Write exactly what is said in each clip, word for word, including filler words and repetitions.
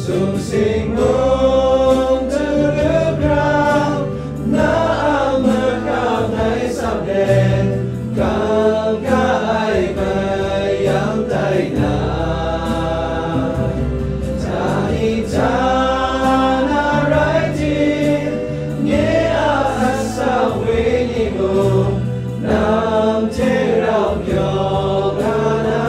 Sumsing mung tulup rau, na a makam lai sap let, kangka ai mayam tai na. Tani ta na rai tim, nye a asa wenyi mung, nang hte rau pyaw nga na.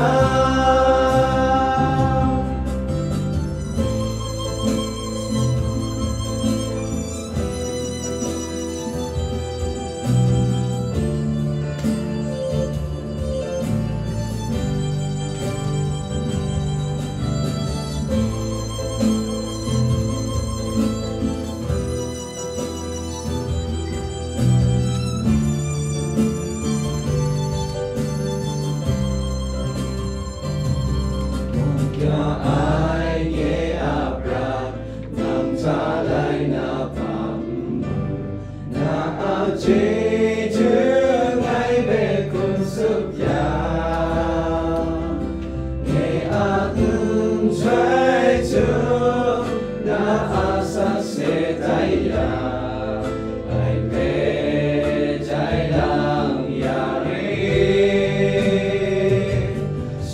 Mungga ai nye a prat, nang hta lai na hpang, na a chyeju ngai hpe hkun tsup ya, nye a nhtoi htum na a sat se tai ya, ngai hpe jai lang ya re.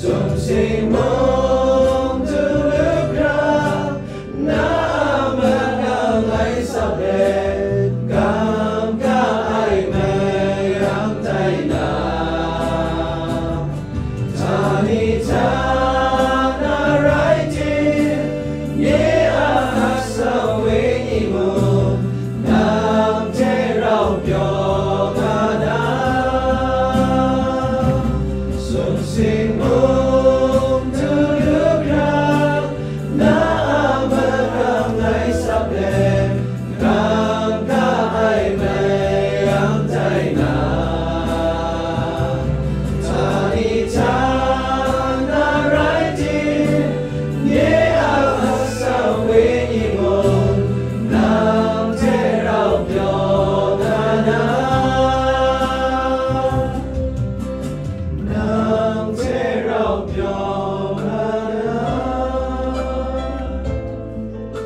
Sumsing mung tulup rau, na a makam lai sap let, kangka ai mayam tai na. Tani ta na rai tim, nye a asa wenyi mung, nang hte rau pyaw nga na. Sumsing mung tulup rau, na a makam lai sap let, kangka ai mayam tai na. Tani ta na rai tim, nye a asa wenyi mung, nang hte rau pyaw nga na. Nang hte rau pyaw nga na.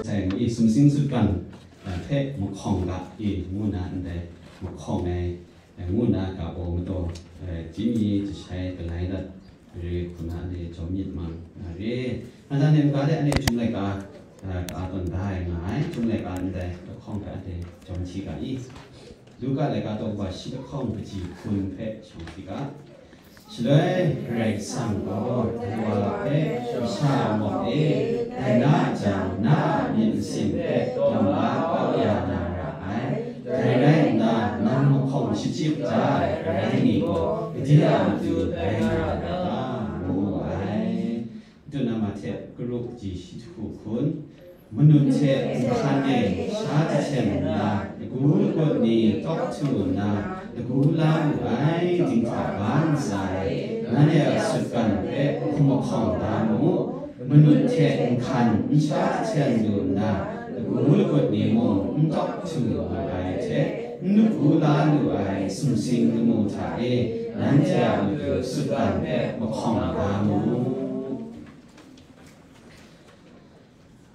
Seng i sumsing sutgan, eh, hpe mahkawng ga i ngu na ndai mahkawng ai, eh, ngu na ga gaw mataw, eh, jin i jashai galai dat re hku na anhte jawm myit mang na re. Nang hta nem ga de anhte Chyum laika, eh, ka tawn da ai nga ai, Chyum laika ndai lahkawng hpe anhte jawm hti ga i. Luka laika daw wa shi lahkawng kaji hkun hpe shawng hti ga. Shaloi Karai Kasang gaw dai wa hpe, Masha a mawk e, dai na a jang, na a myit masin hpe dawng la kau ya na ra ai. Dai rai nna, nang mahkawng shachyip da ai arai ni gaw, gade a matu dai nga ra ta? Ngu ai. Dun na Mahte karu kaji shi jahku hkun, Manut hte nhkan e sha jahten nna, lagu lagut ni tawk htu nna, lagu la wu ai dinghta ga ntsa e, nanhte a sutgan hpe hkum mahkawng da mu. Manut hte nhkan n sha jahten lu nna, lagu lagut ni mung n tawk htu lu ai hte, n lagu la lu ai sumsing lamu hta e, nanhte a matu sutgan hpe mahkawng da mu.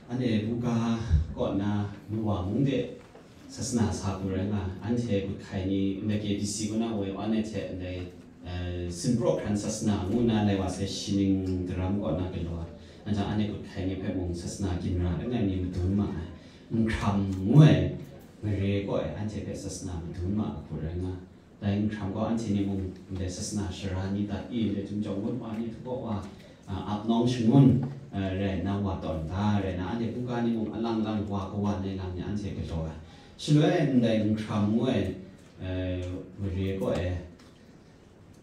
Anhte buga kaw na Nuwa mung de sasana sa hku rai nga, anhte gut hkai ni, ndai K B C kaw na woi anhte hte ndai, eh, sinpraw hkran sasana ngu na lai wa sai shi ning daram kaw na galaw ai. Anhte anhte gut hkai ni hpe mung sasana ginra langai mi madun ma ai. Nhkram ngu ai mare kaw e anhte hpe sasana madun ma ai hku rai nga. Dai nhkram gaw anhte ni mung ndai sasana sara ni dat i, ndai Chyum Jawng Ngut wa ni hta kaw wa, a, ap nawng shangun, a, rai nna wa tawn da, rai nna anhte hkungga ni mung alang lang wa kawan ai lam ni anhte galaw ai. Shaloi ndai nhkram ngu ai, e, mare kaw e,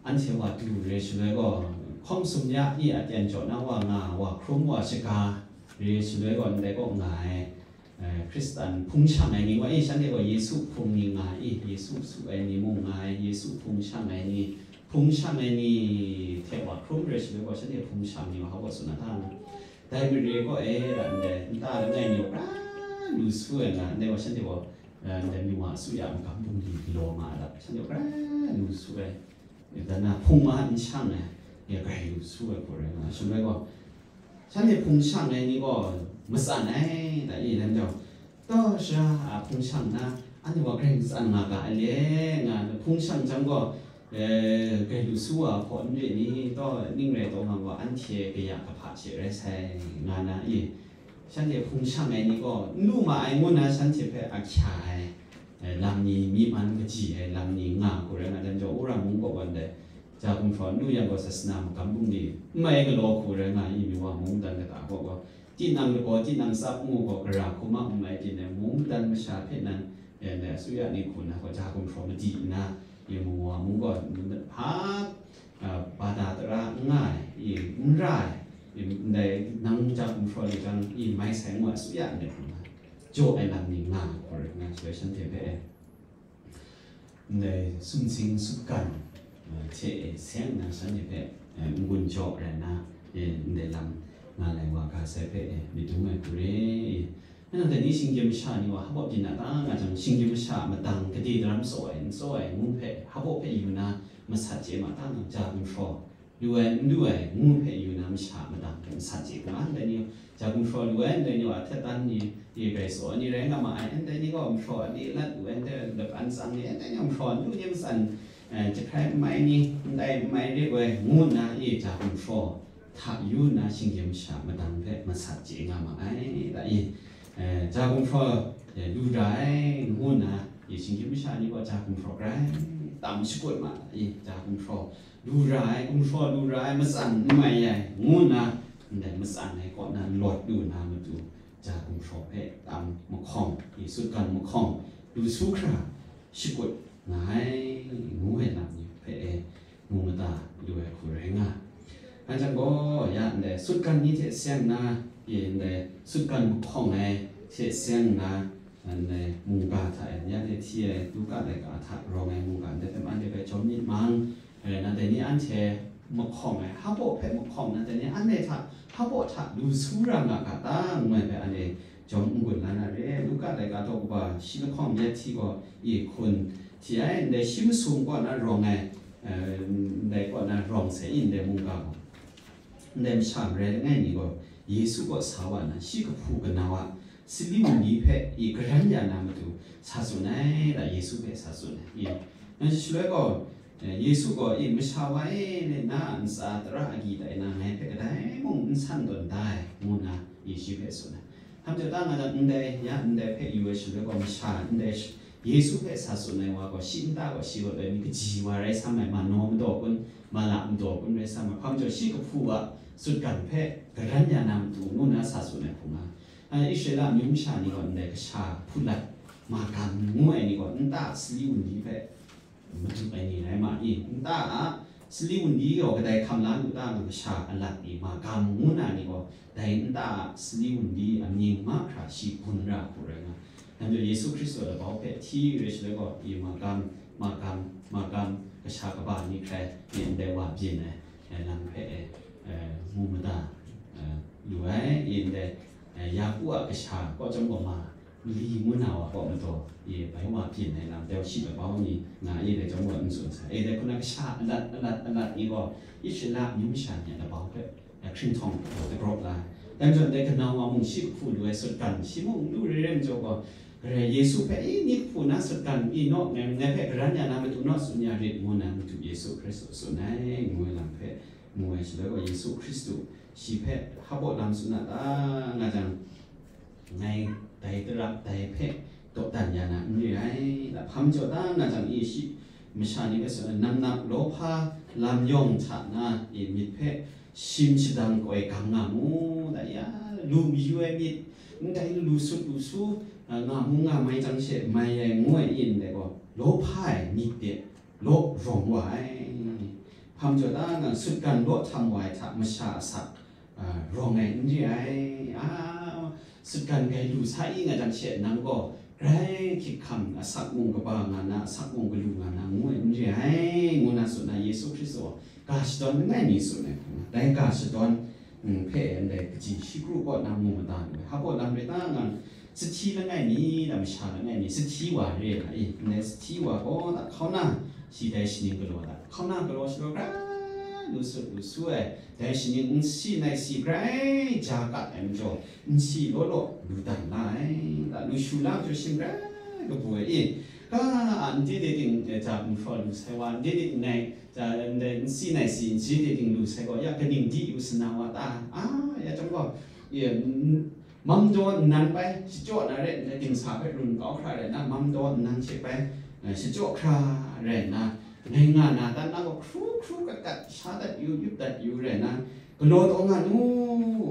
anhte wa du re shaloi gaw, hkawm sumya ni a teng jaw na wa nga, wa hkrum wa shaga re shaloi gaw, ndai kaw nga ai. Eh, Hkristan hpung shang ai ni wa i, shanhte gaw Yesu hpung ni nga i, Yesu su ai ni mung nga ai, Yesu hpung shang ai ni, hpung shang ai ni hte wa hkrum re shaloi gaw, shanhte hpung shang ni wa hpa gaw tsun na ta nga. Dai mare gaw, e, ra ndai, nta langai ni wa pra lu su ai nga, ndai gaw shanhte gaw, eh, ndai mi wa su ya magam bungli galaw nga ai lam, shanhte gaw pra lu su ai. Dan na hpung ma n shang ai, ya grai lu su ai hku rai nga, shaloi gaw, shanhte hpung shang ai ni gaw, matsan ai, da i lam jau, taw shara a hpung shang na, anhte gaw grai matsan nga ga ai le, nga na hpung shang jang gaw, eh, grai lu su wa hpaw n re ni, taw ning rai taw nga gaw, anhte kaya kahpa she rai sai, nga na i, shanhte hpung shang ai ni gaw, n lu ma ai ngu na shanhte hpe a hkya ai, eh, lam ni, myi man kaji ai lam ni nga hku rai nga, dan jau, Wora mung kaw wan dai, ja gumhpraw n lu yang gaw, sasana magam bungli n mai galaw hku rai nga i, Miwa mung dan kata kaw gaw, tinang lagaw, tinang tsap ngu gaw, gara hku ma n mai, tinang mung dan masha hpe nan, eh, ndai asuya ni hku na gaw, ja gumhpraw madi nna, i Miwa mung gaw, hpa, ah, bada tara n nga ai, i n ra ai, i ndai nang ja gumhpraw ni jang, i mai sai ngu ai asuya ndai hku na, jaw ai lam ni nga ai hku rai nna, shaloi shanhte hpe, ndai sumsing sutgan, eh, hte e seng nna shanhte hpe, eh, n-gun jaw rai nna, eh, ndai lam nga lai wa ga sai hpe, eh, myit dum ai hku re. Anhte ni shinggyim masha ni wa hpaw byin na ta nga jang, shinggyim masha a madang gade daram tsaw ai, n tsaw ai ngu hpe, hpaw hpe yu na masat chye ma ta nga, ja gumhpraw lu ai, n lu ai ngu hpe yu na masha a madang hpe masat chye hku nga, ndai ni, ja gumhpraw lu ai, ndai ni wa htet dan ni, i grai tsaw ai ni rai nga ma ai, ndai ni gaw gumhpraw ni lat lu ai, ndai lap an tsang ni, ndai ni gumhpraw n lu ni matsan, eh, jahkrai n mai ni, ndai n mai re ai ngu nna, i ja gumhpraw hta yu nna, shinggyim masha madang hpe masat chye nga ma ai, da i, eh, ja gumhpraw, eh, lu ra ai, ngu nna, i shinggyim masha ni gaw ja gumhpraw grai tam shakut ma, da i ja gumhpraw lu ra ai, gumhpraw lu ra ai, matsan n mai ai, ngu nna, ndai matsan ai kaw na lawt lu na matu, ja gumhpraw hpe tam mahkawng, i sutgan mahkawng, lu su hkra shakut nga ai, ngu ai lam ni hpe e, mu mada lu ai hku rai nga. Anhte gaw, ya ndai sutgan ni hte seng na, i ndai sutgan mahkawng ai hte seng na, ndai mungga hta e, ya hte hti ai Luka laika hta rawng ai mungga, ndai hpe anhte hpe jawm myit mang, rai nna, dai ni anhte mahkawng ai, hpaw hpe mahkawng na, dai ni anhte hta hpaw hta lu su ra nga ga ta, ngu ai hpe anhte jawm n-gun la na re. Luka laika daw kaba shi lahkawng yet hti gaw, i hkun hti ai, ndai shi masum kaw na rawng ai, eh, ndai kaw na rawng sai i, ndai mungga gaw, ndai masha marai langai mi gaw Yesu kaw sa wa nna, shi kahpu kanau a sali wunli hpe i garan ya na matu sa tsun ai, da Yesu hpe sa tsun ai. I, nang shi shaloi gaw, eh, Yesu gaw, i, masha wa e, na a ntsa tara agyi tai na, ngai hpe kadai mung n san tawn da ai, ngu nna, i, shi hpe tsun ai. Htam jaw ta nga jang, ndai, ya, ndai hpe yu ai shaloi gaw, masha, ndai sh-, Yesu hpe sa tsun ai wa gaw, shi nta gaw shi rawt ai ni kaji wa rai sam ai, manaw madaw kun, mala madaw kun rai sam ai, hpa majaw shi kahpu a sutgan hpe garan ya na matu ngu nna sa tsun ai hku nga. A, Israela amyu masha ni gaw ndai kasha hpulat magam ngu ai ni gaw nta a sali wunli hpe madu ai ni rai ma i? Nta a sali wunli gaw kadai hkam la lu ta nga, kasha alat i magam ngu na ni gaw dai nta a sali wunli amying mahkra shi gun ra hku rai nga. Anhte Yesu Hkristu a labau hpe hti rai shaloi gaw, i magam, magam, magam, kasha kaba ni hkrai, i ndai wa byin ai, eh, lam hpe, eh, eh, mu mada, eh, lu ai, i ndai, eh, Yaku a kasha kaw chyawm gaw ma, mali ngu na wa kaw madaw, i bai wa byin ai lam, dai shi labau ni nga i dai chyawm gaw n tsun sai. E dai hku na kasha alat, alat, alat ni gaw, Israela amyu masha ni a labau hpe, eh, hkringhtawng dagraw la ai. Dai majaw, dai kanau wa mung shi kahpu lu ai sutgan, shi mung n lu re re majaw gaw, Karai Yesu hpe, i, ni kahpu na sutgan, i, naw, ngai, ngai hpe garan ya na matu naw tsun ya rit, ngu na matu Yesu Hkristu tsun ai, ngu ai lam hpe mu ai shaloi gaw, Yesu Hkristu shi hpe hpaw lam tsun na ta nga jang, ngai dai tara dai hpe dawdan ya na n re ai. Lahpam jaw ta nga jang, i shi masha ni hpe tsun ai, nang nak lawhpa lam yawng hta na, i, myit hpe shim shadang koi gang nga mu, da ya, lu mayu ai myit, ndai lu sut lu su, a, nga mu nga mai jang she mai ai ngu ai in dai gaw, lawhpa ai myit de law rawng wa ai. Hpam jaw ta nga, sutgan law htam wa ai hta masha asak, a, rawng ai n re ai. A, sutgan grai lu sa i nga jang she, nang gaw grai hkyik hkam asak mung kaba nga na, asak mung galu nga na, ngu ai n re ai, ngu na tsun na, Yesu Hkristu ga shadawn langai mi tsun ai hku na, dai ga shadawn, mm, hpe ndai kaji shi kru kaw na mu mada lu ai. Hpaw lam rai ta nga, sahti langai mi, da masha langai mi, sahti wa re ai, ndai sahti wa gaw, da hkauna shi dai shaning galaw da, hkauna galaw shalaw gra lu sut lu su ai, dai shaning nsi nai si grai ja kat ai majaw, nsi law law lu dan la ai, da lu shu la majaw shing grai kabu ai i, ka a nde de ting, eh, ja gumhpraw lu sai wa, nde de ting nai, ja, ndai nsi nai si nji de ting lu sai gaw, ya kaning di yu sana wa ta, a, ya chyawm gaw, ye, n-, Mam daw nnan bai, shachyaw na rai nna, dingsa hpe run kau hkra rai nna, mam daw nnan she bai, eh, shachyaw hkra rai nna, ngai nga na, dan na gaw hkru hkru kat kat, sha dat yu, yup dat yu rai nna, galaw taw nga nu,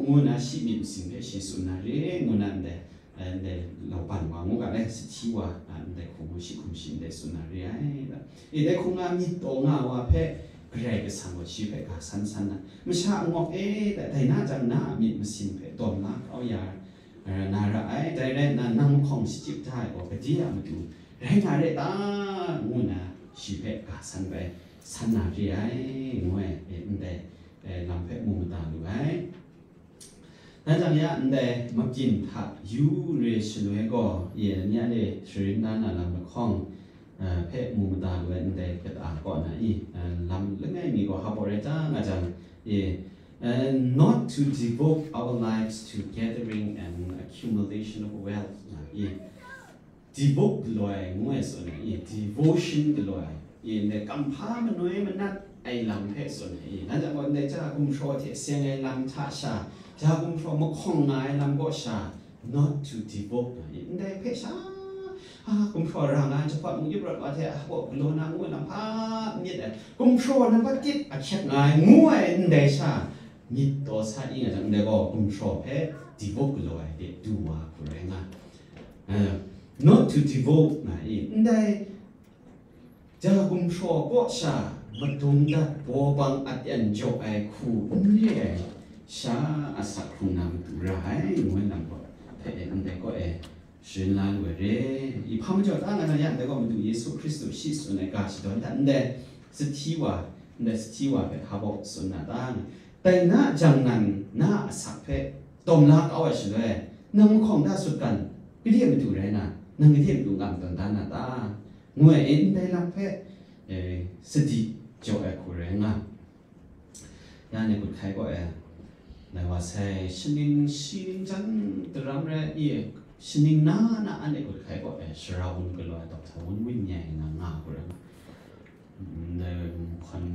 ngu nna shi myit masin hpe shi tsun na re, ngu nna ndai, eh, ndai lauban wa ngu ga le, sahti wa, ah, ndai hkum shi hkum shi ndai tsun na re ai. E, dai hkung na myit taw nga wa hpe Karai Kasang gaw shi hpe ga san san na, masha angawk e, dai na jang na a myit masin hpe dawm la kau ya, eh, na ra ai. Dai rai nna, nang mahkawng shachyip da ai gaw, gade a matu rai nga re ta, ngu nna shi hpe ga san bai san na re ai, ngu ai, e, ndai, e, lam hpe mu mada lu ai. Dai jang ya ndai mabyin hta yu re shaloi gaw, ye ni a le sharin na na lam lahkawng, eh, hpe mu mada lu ai ndai kata kaw na i, eh, lam langai mi gaw hpa rai ta nga jang, ye, eh, not to devote our lives to gathering and accumulation of wealth, na i, devote galaw ai ngu ai tsun ai, i, devotion galaw ai, i, ndai kamhpa manoi manat ai lam hpe tsun ai, i, na jang gaw ndai ja gumhpraw hte seng ai lam hta sha, ja gumhpraw mahkawng nga ai lam kaw sha, not to devote, i, ndai hpe sha, a, gumhpraw ra nga ai jahpawt mung yup rawt wa hte, a, hpaw galaw na ngu ai lam hpa myit ai, gumhpraw nampat tit ahkyep nga ai ngu ai ndai sha, myit taw sa i nga jang, ndai gaw gumhpraw hpe devote galaw ai de du wa hku rai nga. Eh, not to devote nga i, ndai ja gumhpraw kaw sha madung dat baw bang at yan jaw ai hku n re ai sha asak hkrung na matu ra ai, ngu ai lam gaw hpe e ndai kaw e sharin la lu ai re. I hpa majaw ta nga na ya ndai gaw Madu Yesu Hkristu shi tsun ai ga shadawn hta ndai sahti wa, ndai sahti wa hpe hpa baw tsun na ta nga. Dai na jang nan na a asak hpe dawm la kau ai shaloi, nang mahkawng da sutgan, gade matu rai na, nang gade matu ngam tawn da na ta? Ngu ai e, ndai lam hpe, eh, sadi jaw ai hku rai nga. Ya ni kut hkai gaw e, lai wa sai, shaning shi ning jan daram rai i, shaning na na an e kut hkai gaw e, sara wun galaw ai dawkta wun win nyai nga nga hku rai nga. Ndai hkwan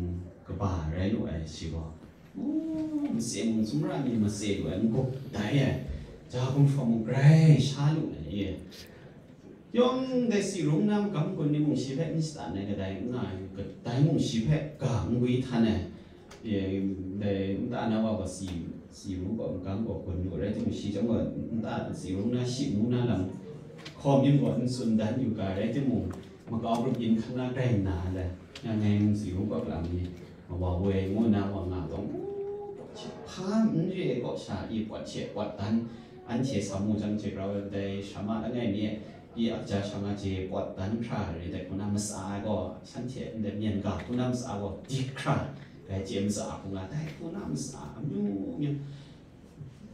kaba rai lu ai shi gaw, u, mase mung sumra ni mase lu ai n-gup dai ai, ja gumhpraw mung grai sha lu ai e. Yawng dai si rung na magam gun ni mung shi hpe n shatan ai kadai n nga ai, kadai mung shi hpe ga n gwi htan ai. Ye, dai nta na wa gaw si, si ru gaw magam gaw gun lu rai timung, shi chyawm gaw nta si rung na shi ngu na lam hkawm yin gaw n tsun dan yu ga rai timung, makau grup yin hkan na grai nna le, ya ngai mung si ru gaw lam ni, wa woi ngu na wa nga dawng, hpa n re ai kaw sha i pawt she pawt dan, anhte sa mu jang hte rau ai dai sha ma langai mi, pyi a kaja shang a je pawt dan hkra re dai hku na matsa ai gaw, shanhte ndai myen ga hku na matsa ai gaw, dik hkra, dai chye matsa hku nga, dai hku na matsa amyu myu.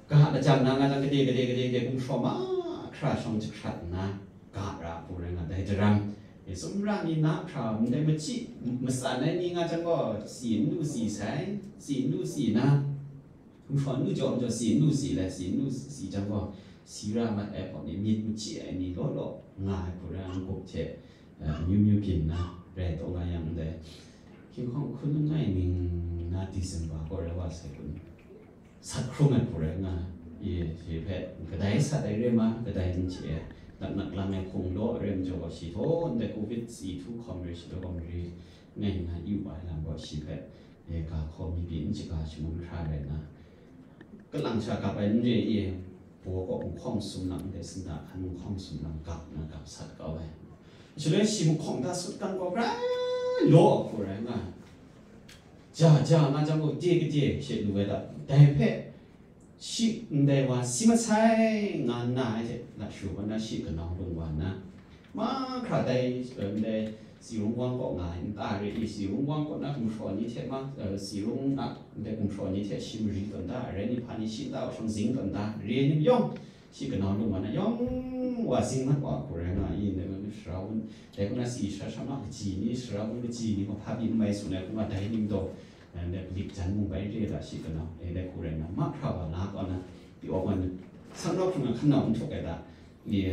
Ga lajang na nga jang gade, gade, gade, gade, gumhpraw mahkra shawng jahkrat nna, ga ra hku rai nga, dai daram, e, sumra ni na hkra, ndai machyi, matsan ai ni nga jang gaw, si n lu si sai, si n lu si na, gumhpraw n lu jaw majaw, si n lu si le, si n lu si jang gaw, si ra mat ai hpaw ni, myit machyi ai ni law law nga ai hku rai, n-gup hte, eh, amyu myu byin na, rai taw nga yang ndai, hkinghkawng hkun langai ning na December gaw rai wa sai kun, sat hkrung ai hku rai nga, i, shi hpe, kadai sat ai re ma, kadai n chye ai, naknak lang ai hkung law ai re majaw gaw, shi htaw ndai covid si htu hkawm re shi law gaw mari, ngai nna yu wa ai lam gaw shi hpe, e, ga hkaw mi pyi n shaga shangun hkra rai nna, kalang sha gap ai n re i, baw kaw nhkawng sumlang, ndai sinda hkan nhkawng sumlang gap na gap sat kau ai. Shaloi shi mahkawng da sutgan gaw grai law hku rai nga, ja ja nga jang gaw, de gade she lu ai da, dai hpe, shi ndai wa si masai nga nna ai hte, lashu kaw na shi kanau lung wa nna, mahkra dai, eh, ndai si rung wang kaw nga ai nta re i, si rung wang kaw na gumhpraw ni hte ma, eh, si rung a ndai gumhpraw ni hte shi mari tawn da, arai ni hpa ni shi nta wa shawng zing tawn da, re ni mayawng, shi kanau lung wa na yawng wa zing mat wa hku rai nga i, ndai wa ni sara wun, dai hku na si sara sara ma kaji ni, sara wun kaji ni, mahpa byin mai tsun ai hku nga dai ni majaw, Ndai lik jan mung bai re da shi kanau, e, dai hku rai nna, mahkra wa la kaw na, pyi wa gawn, sang nau hpung na hkan nau n htuk ai da, ni,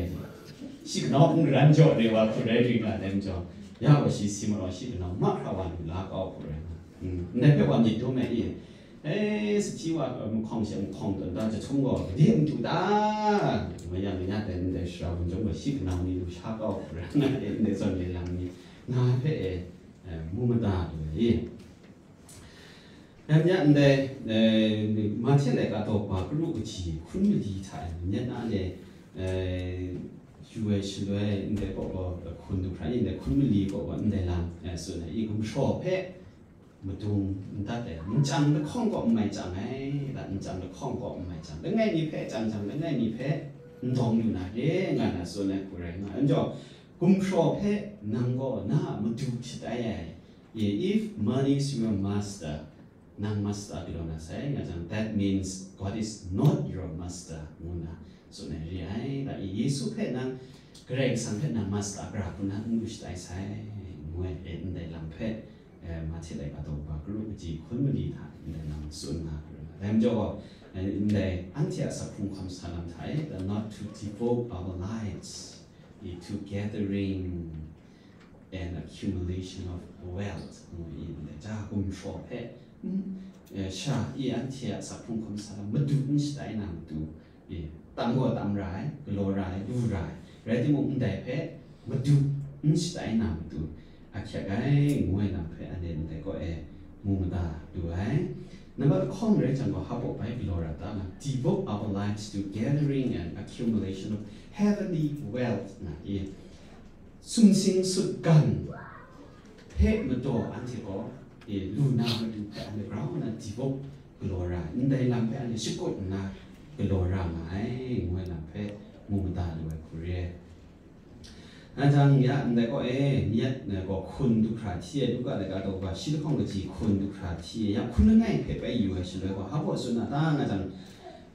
shi kanau hpung ran jaw re wa hku rai ring nga ai majaw, ya gaw shi si marawng shi kanau mahkra wa lu la kau hku rai nna, mm, ndai hpe wa myit dum ai i, e, sahti wa, e, mahkawng she mahkawng tawn da jahtum gaw, gade n du ta? Mayang ya dai ndai sara wunjawng gaw shi kanau ni lu sha kau hku rai nna, e, ndai zawn re lang ni, nga ai hpe, e, e, mu mada lu ai i. Nang ya ndai, eh, Mahte laika daw ba karu kaji hkun mali hta e, nang ya na le, eh, yu ai shaloi ndai kaw gaw, hkun du hkra ni ndai hkun mali kaw gaw ndai lam, eh, tsun ai i, gumhpraw hpe madung n dat ai, nchyang lahkawng kaw n mai chyang ai, dat nchyang lahkawng kaw n mai chyang, langai mi hpe chyang chyang, langai mi hpe n dawng lu na re, nga na tsun ai hku rai nga ai. Anjaw, gumhpraw hpe nang gaw na a madu shatai ai, If money is your master, nang master galaw na sai, nga jang, that means God is not your master, ngu na tsun ai re ai. Da i Yesu hpe nang, Karai Kasang hpe nang master gara hku na n lu shatai sai, ngu ai, e, ndai lam hpe, eh, Mahte laika daw ba karu kaji hkun mali hta ndai lam tsun nga ai. Dai majaw, eh, ndai anhte a sakhung hkam sa lam hta e, the not to devote our lives to gathering and accumulation of wealth, ngu i ndai ja gumhpraw hpe, mm, eh, sha i anhte a sakhung hkam sa lam madu n shatai na matu, i, tam gaw tam ra ai, galaw ra ai, lu ra ai, rai timung, ndai hpe madu n shatai na matu, ahkyak ai, ngu ai lam hpe anhte ndai kaw e mu mada lu ai. Nambat lahkawng rai jang gaw, hpa baw bai galaw ra ta nga, devote our lives to gathering and accumulation of heavenly wealth, nga i, sumsing sutgan hpe madaw anhte gaw, e, lu na madu hpe anhte grau nna devote galaw ra ai, ndai lam hpe anhte shakut nna galaw ra nga ai, ngu ai lam hpe mu mada lu ai hku re ai. Nang jang ya ndai kaw e, myit na gaw hkun du hkra hti ai, Luka laika daw ga shi lahkawng kaji hkun du hkra hti ai, ya hkun langai hpe bai yu ai shaloi gaw, hpa baw tsun na ta, nga jang,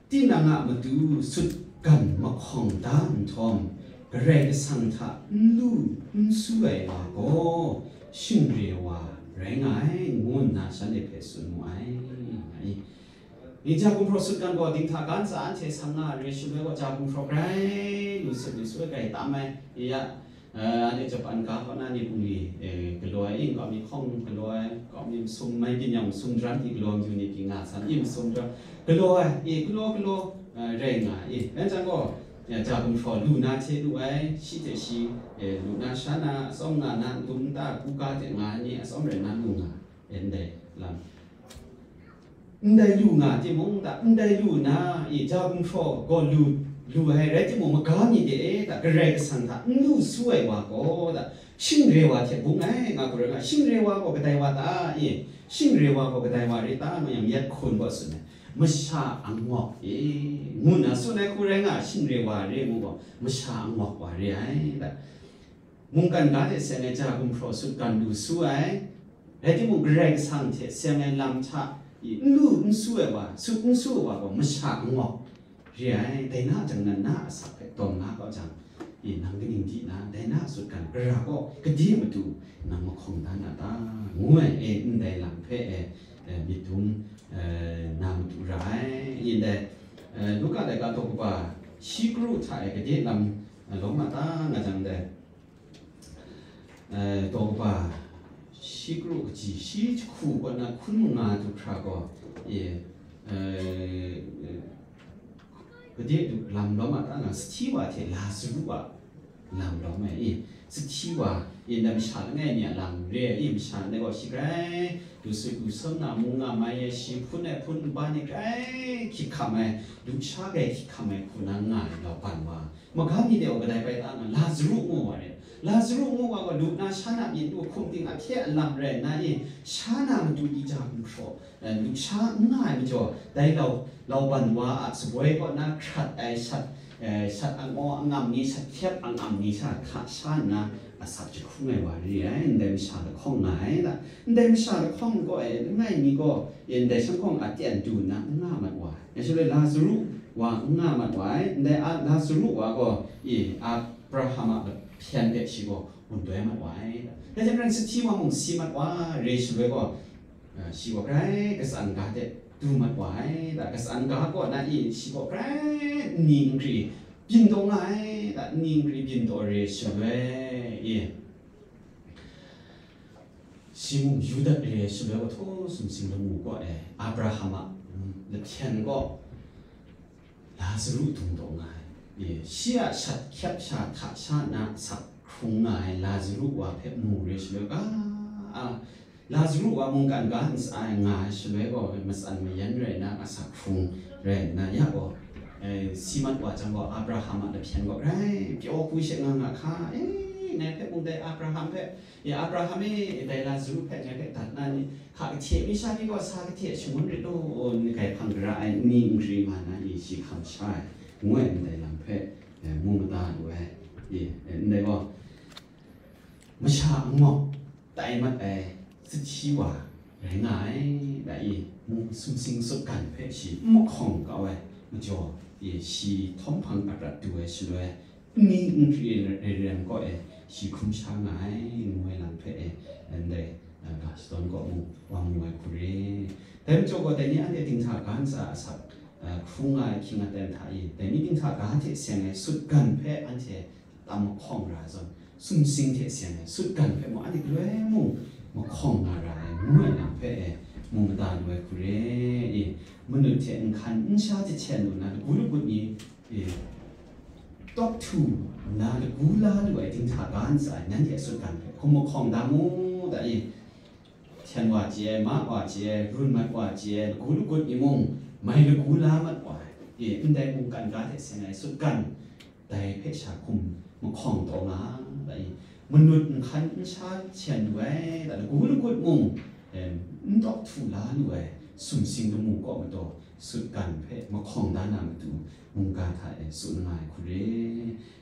Tinang a matu sutgan mahkawng da nhtawm, Karai Kasang hta n lu n su ai wa gaw, shingre wa rai nga ai, ngu nna shanhte hpe tsun mu ai, nga i. Ni ja gumhpraw sutgan gaw dinghta ga ntsa anhte sang nga ai re, shaloi gaw ja gumhpraw grai lu sut lu su ai, grai tam ai, ya, Eh, anhte Japan ga kaw na ni bungli, eh, galaw ai, ing kau mi hkawng galaw ai, kau mi masum mai byin yang masum daram di galaw, amyu ni pyi nga san, i masum daram galaw ai, e, galaw, galaw, eh, rai nga ai. Rai jang gaw, eh, ja gumhpraw lu na hte lu ai, shi hte shi, eh, lu na sha na, atsawm nga na, n dum n ta, kuka hte nga ai ni, atsawm rai na lu nga ai, ndai lam. Ndai lu nga timung, da, ndai lu nna, i, ja gumhpraw gaw lu, lu ai rai timung, maga mi de e, da, Karai Kasang hta n lu su ai wa gaw, da, shingre wa hte bung ai, nga hku rai nga, shingre wa gaw kadai wa ta, i, shingre wa gaw kadai wa rai ta, nga yang, myit hkun gaw tsun ai, masha angawk, i, ngu nna tsun ai hku rai nga, shingre wa re ngu gaw, masha angawk wa re ai, da. Mungkan ga hte seng ai ja gumhpraw sutgan lu su ai, rai timung, Karai Kasang hte seng ai lam hta i n lu n su ai wa, sut n su ai wa gaw, masha angawk re ai. Dai na jang nan na a asak hpe dawng na kau jang, i, nang kaning di na, dai na a sutgan gara gaw gade matu nang mahkawng da na ta? Ngu ai, e, ndai lam hpe, e, e, myit dum, e, na matu ra ai. I, ndai, e, Luka laika daw kaba shi kru hta e gade lam, e, lawm a ta nga jang, dai, Eh, daw kaba shi kru kaji, shi jahku kaw na hkun manga du hkra gaw, e, eh, gade du lam lawm a ta nga, sahti wa hte Lazaru a lam lawm ai, e, sahti wa, e, ndai masha langai mi a lam re ai, e, masha langai gaw shi grai, du sut du sawn na, mung nga mai ai, shi hpun ai hpun nba ni grai hkyik hkam ai, lusha grai hkyik hkam ai hku na nga ai lauban wa, Maga mi de gaw kadai bai ta nga, Lazaru ngu wa re. Lazaru ngu wa gaw lu na sha na myit du hkum ting ahkye alam rai nna i, sha na matu i ja gumhpraw, eh, lusha n nga ai majaw, dai lau, lauban wa a saboi kaw na hkrat ai shat, eh, shat angaw angam ni, shat hkyep angam ni sha hta sha nna asak jahkrung ai wa re ai, ndai masha lahkawng nga ai da. Ndai masha lahkawng gaw, eh, langai mi gaw, eh, ndai shanghkawng a tyen du nna n nga mat wa ai. Dai shaloi Lazaru wa n nga mat wa ai, ndai a Lazaru wa gaw, i, Abraham a lahpyen de shi gaw wun doi mat wa ai. Dai hte maren sahti wa mung si mat wa, re shaloi gaw, Shi gaw grai katsan ga de du mat wa ai, da katsan ga kaw na i, shi gaw grai nni nkri byin taw nga ai, da nni nkri byin taw re shaloi i, shi mung yu dat re shaloi, kahtawng sumsing lamu kaw e, Abraham a, mm, lahpyen kaw, Lazaru dung taw nga ai. Ye, shi a shat hkyep sha hta sha na asak hkrung nga ai Lazaru wa hpe mu re shaloi ga, a, Lazaru wa mungkan ga ntsa ai nga ai shaloi gaw, matsan mayan rai na asak hkrung rai nna ya gaw, eh, si mat wa jang gaw, Abraham a lahpyen gaw grai pyaw hku she nga nga hka, eh, ngai hpe mung dai Abraham hpe, e, Abraham e, dai Lazaru hpe ngai hpe dat na ni, hka kahte mi sha ni gaw sa kahte shangun rit law, ni kai hpang gara ai ni n ri nga na ni shi hkam sha ai, ngu ai ndai lam hpe, e, mu mada lu ai. E, e, ndai gaw, masha angawk tai mat ai sahti wa rai nga ai, da i, mu sumsing sutgan hpe shi n mahkawng kau ai majaw, e, shi htawm hpang aprat du ai shaloi, Nni nkri ai lam kaw e, shi hkrum sha nga ai, ngu ai lam hpe e, ndai, a, ga shadawn kaw mung wa mu ai hku re. Dai majaw gaw, dai ni anhte dinghta ga ntsa asak, a, hkrung nga ai hkying aten hta e, dai ni dinghta ga hte seng ai sutgan hpe anhte tam mahkawng ra ai zawn, sumsing hte seng ai sutgan hpe mung anhte galoi mung mahkawng nga ra ai, ngu ai lam hpe e, mu mada lu ai hku re. E, manut hte nhkan n sha jahten lu na, lagu lagut ni, e, tawk htu nna lagu la lu ai dinghta ga ntsa e, nanhte a sutgan hpe hkum mahkawng da mu, da i, hten wa chye ai, ma wa chye ai, run mat wa chye ai, lagu lagut ni mung mai lagu la mat wa ai, e, ndai mungkan ga hte seng ai sutgan, dai hpe sha hkum mahkawng taw nga, da i, manut nhkan n sha chen lu ai, da lagu lagut mung, em, n tawk htu la lu ai, sumsing lamu kaw mataw, sutgan hpe mahkawng da na matu, mungga hta e tsun nga ai hku re.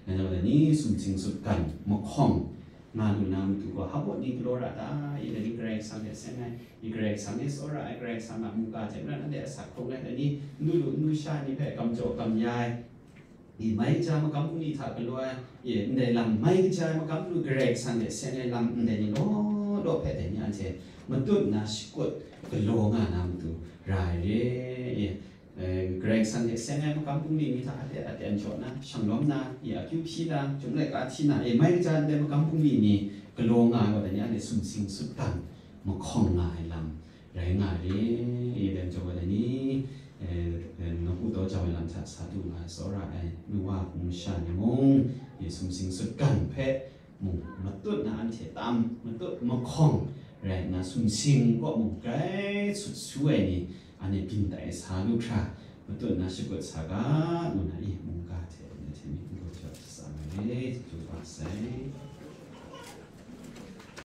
Ngai nang ni sumsing sutgan mahkawng nga lu na matu gaw, hpa ni galaw ra ta? I, dai ni Karai Kasang hte seng ai, i, Karai Kasang e tsawra ai, Karai Kasang a mungga hte maren anhte asak hkrung ai, dai ni n du lu n du sha ni hpe kam jaw kam ya ai, i, mai kaja makam bungli hta galaw ai, i, ndai lam mai kaja ai makam lu Karai Kasang hte seng ai lam ndai ni law law hpe dai ni anhte matut na shakut galaw nga na matu ra ai re, i, e, Karai Kasang hte seng ai makam bungli ni hta aten aten jaw na, shanglawm na, i, akyu hpyi na, chyum laika hti na, e, mai kaja ndai makam bungli ni galaw nga ai gaw, dai ni anhte sumsing sutgan mahkawng nga ai lam rai nga re, e, dai majaw gaw dai ni, e, e, nawku daw jau ai lam hta sa du nga ai tsawra ai nu wa hpung masha ni mung, e, sumsing sutgan hpe mung matut na anhte tam, matut mahkawng rai nna, sumsing kaw mung grai sut su ai ni, anhte byin tai sa lu hkra, matut na shakut sa ga, ngu na i, mungga hte anhte hte myit n gaw jawt sa ai re, chyeju kaba sai.